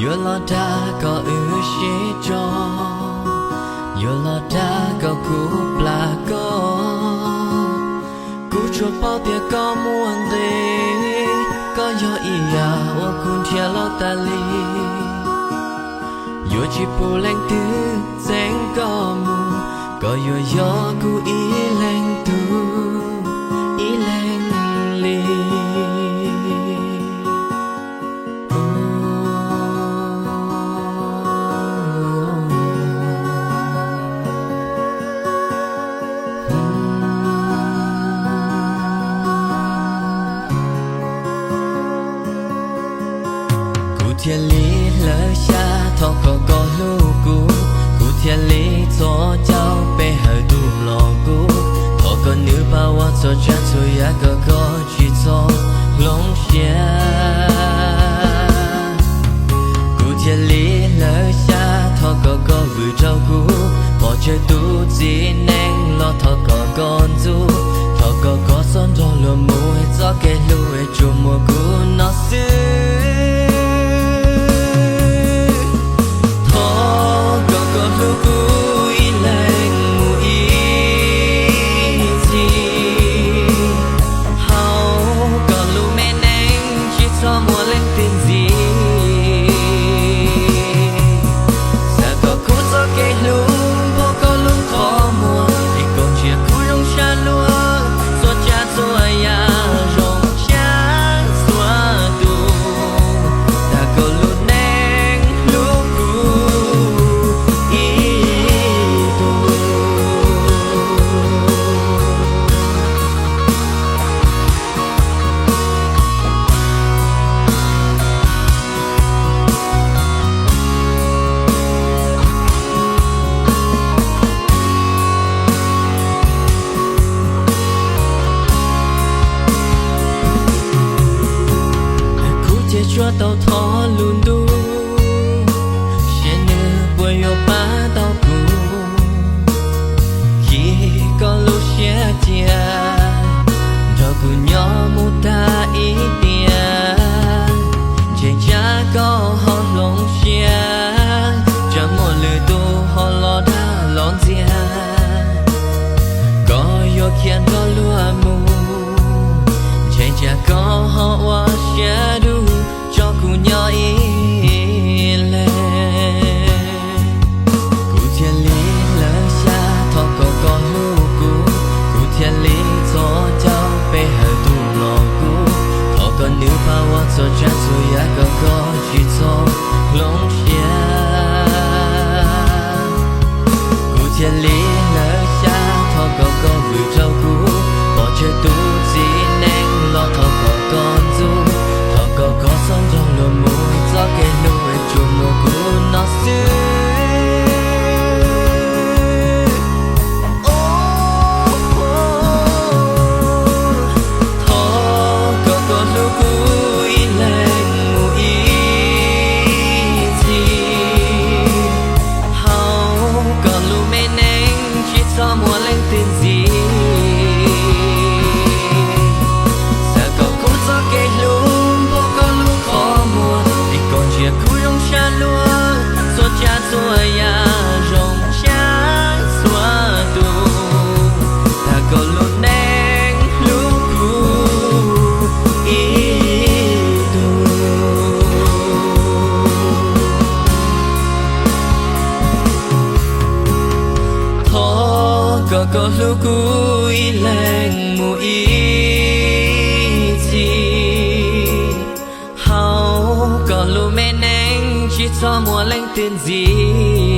Yuav los dag kom wb sib tso, yuav los dag kom kuv plam koj. Kuv tsuas paub tias koj muaj nqis, koj yog ib yam uas kuv nrhiav los tas li. Yuav tsis pub leej twg txeeb koj mus, koj yuav yog kuv ib leeg tug, ib leeg li. Kuv thiaj li hlawv xya thov kom koj hlub kuv, kuv thiaj li txhos caug pe hawm tus hlob kuv, thov kom nws pab ua txhua tsav txhua yam kom koj tsis txhob hloov siab. Kuv thiaj li hlawv xya thov kom koj vwm rau kuv, pov tseg tus txiv neej los thov kom koj ntxub, thov kom koj txhob nrog luag mus, txoj kev hlub tsuas muaj kuv no xwb. Thov kom koj hlub kuv ib leeg mus ib txhis, hauv koj lub me neej tsis txhob muaj leej twg ntxiv. Xav kom kuv txoj kev hlub npuab koj lub qhov muag, es kom ntsia kuv zoo sab luag, txhua tsav txhua yam zoo sab txhua tus, dag koj lub neej hlub kuv ib tug. Kuv ces tsuas tau thov lus ntuj, saib nws puas yuav pab tau kuv. Khi koj lub siab cia, nrog kuv nyob mus tag ib tiam. Ntshai tsam koj ho hloov siab, tsam muaj lwm tus ho los dag los ntxias, koj yuav khiav nrog luag mus. Ntshai tsam koj ho ua siab dub, tso kuv nyob ib leeg. Kuv thiaj li hlawv xya thov kom koj hlub kuv, kuv thiaj li txhos caug pe hawm tus hlob kuv, thov kom nws pab ua txhua tsav txhua yam kom koj tsis txhob hloov siab. Kuv thiaj li hlawv xya thov kom koj vwm rau kuv, pov tseg tus txiv neej los thov kom koj ntxub, thov kom koj txhob nrog luag mus, txoj kev hlub tsuas muaj kuv no xwb. Thov kom koj hlub kuv ib leeg mus ib txhis, hauv koj lub me neej tsis txhob muaj leej twg ntxiv. Xav kom kuv txoj kev hlub npuab koj lub qhov muag, es kom ntsia kuv zoo sab luag, txhua tsav txhua yam zoo sab txhua tus, dag koj lub neej hlub kuv ib tug. Thov kom koj hlub kuv ib leeg mus ib txhis, hauv koj lub me neej tsis txhob muaj leej twg ntxiv.